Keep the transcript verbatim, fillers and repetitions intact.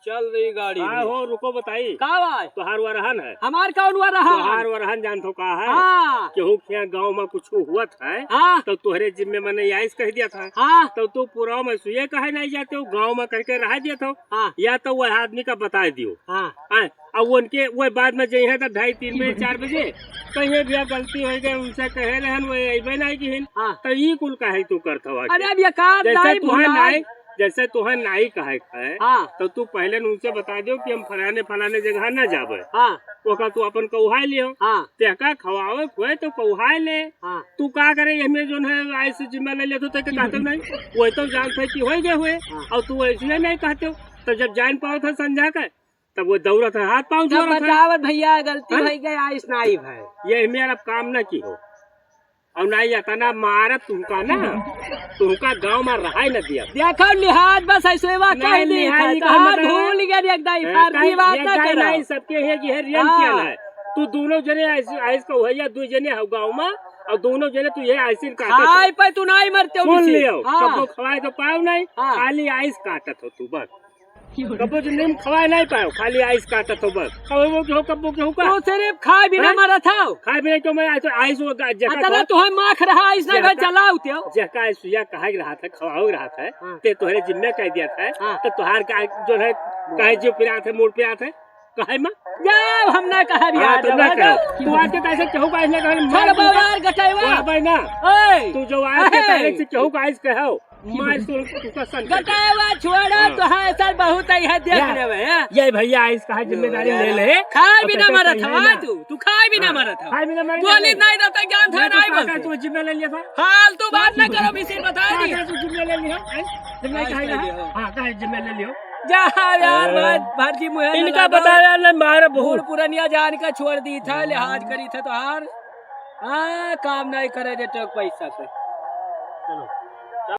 चल रही गाड़ी का में। हो, रुको बताई। का बा? तोहार वरहन है। हमार कौन वरहन? तोहार वरहन जानत हो का है? हाँ। केहू के यहाँ गाँव में कुछ हुवत है, हाँ। तो तोहरे जिम्मे मने आइस कह दिया था। हाँ। तो तू पूरा में सुए कहे नहीं जाते हो, गाँव में कह के रह दिया था। हाँ। या तो वह आदमी का बता दियो। हाँ। हाँ, अब उनके वह बाद में जइहे तो ढाई, तीन बजे, चार बजे, कहीं भैया गलती हो गई, उनसे कहे रहन, वो अइबे नहीं किहिन। हाँ। तो ई कुल काहे तू करत हवा के? अरे अब ये काम जैसे नहीं तुहे भुलाए। नहीं, जैसे तुहे नहीं कहे के है, हाँ। तो तू पहले उनसे बता दियो कि हम फलाने फलाने जगह ना जाबे। हाँ। ओका तू अपन कौहाय लियो। हाँ। तेका खवावे खोए तो कौहाय ले। हाँ। तू का करे, हमें जोन है आइस जिम्मा ले लेतो, तेके कहते नहीं। वही तो जानत है कि होई गए हुए। हाँ। और तू ऐसे नहीं कहते हो। तो जब जान पावत है संझा के, तब वो दौड़त है, हाथ पाँव तब जोड़त है। बतावत भैया, गलती हाँ? भई गए, आइस नाई भाई। ये मेरा काम ना की हो। और ना ये इतना मारत तुमका ना, तुमका गाँव में रहाई न दिया। देखो लिहाज बस ऐसे वा नहीं, कह दी लिहाज था, ही तो हाथ मतलब भूल गए एकदम, ए, फर्जी कहीं बात ये ना गाय करो। नहीं, सबके है कि है रियल हाँ। किया है। तू दोनों जने आइस, आइस का भैया, दो जने हो गाँव में, और दोनों जने तू ये आइसिन का खाए पे तू नहीं मरते हो सुन किसी। लियो, हाँ। कबो खवाए तो पाओ नहीं, हाँ। खाली आइस काटत हो तू बस। कबो जिंदगी में खवाए नहीं पाओ, खाली आइस काटत हो बस। खवाबो के हो, कबो के हो का? तो सिर्फ खाए बिना हाँ? मरत हो। खाए बिना क्यों मरे? आइस, आइस वो गा-, जका अच्छा, तो तो तुम्हें माख रहा, आइस नहीं जका भाई, चलाओ त्यो। जका आइस सुइया कहा के रहा था, खवाओ के रहा था, हाँ। ते तोहरे जिम्मे कह दिया था, हाँ। तो तोहार का जो है, हाँ। कहे जो पिरात है, मूड़ पिरात है, कहे माँ? जाओ, हम ना कहा भी हाँ, आ तो जाओ, ना आ कहो। जाओ। तू आज के तारीख से केहू का आइस ना कहे, छोड़ मार दूंगा। बवाल गटैवा। ओ भाई ना। ओए। तू जो आज के अहे। तारीख से केहू का आइस कहो, मार सुन, तू का सन कर दे। गटावा छोड़ा, हाँ। तो हाँ, सर, बहुत आई है, देख या, लेवे, हाँ। ये भैया, इसका है जिम्मेदारी ले ले। खाए अब बिना तो मरत सही हवा है ना। तू, तू खाए बिना हाँ। मरत हवा। खाए बिना मरत बोली हवा। नहीं रहता, ज्ञान था मैं तो नहीं कहा बोलते। तू जिम्मे ले लिया था। फालतू बात ना करो, मिसिर बता कहा दी। था तू जिम्मे ले लिया, हैं? जिम्मे हाँ, कहा इसमें था? लिया। हाँ, कहा जिम्मे ले लियो। जा यार, ए। भाई, भर जी मुहे इनका लगा दो। बता यार, ले मारे बहुत। बूढ़ पुरनिया जान का छोड़ दी था, लिहाज करी था तो हार। हाँ, काम नहीं करे दे तो पैसा से। चलो।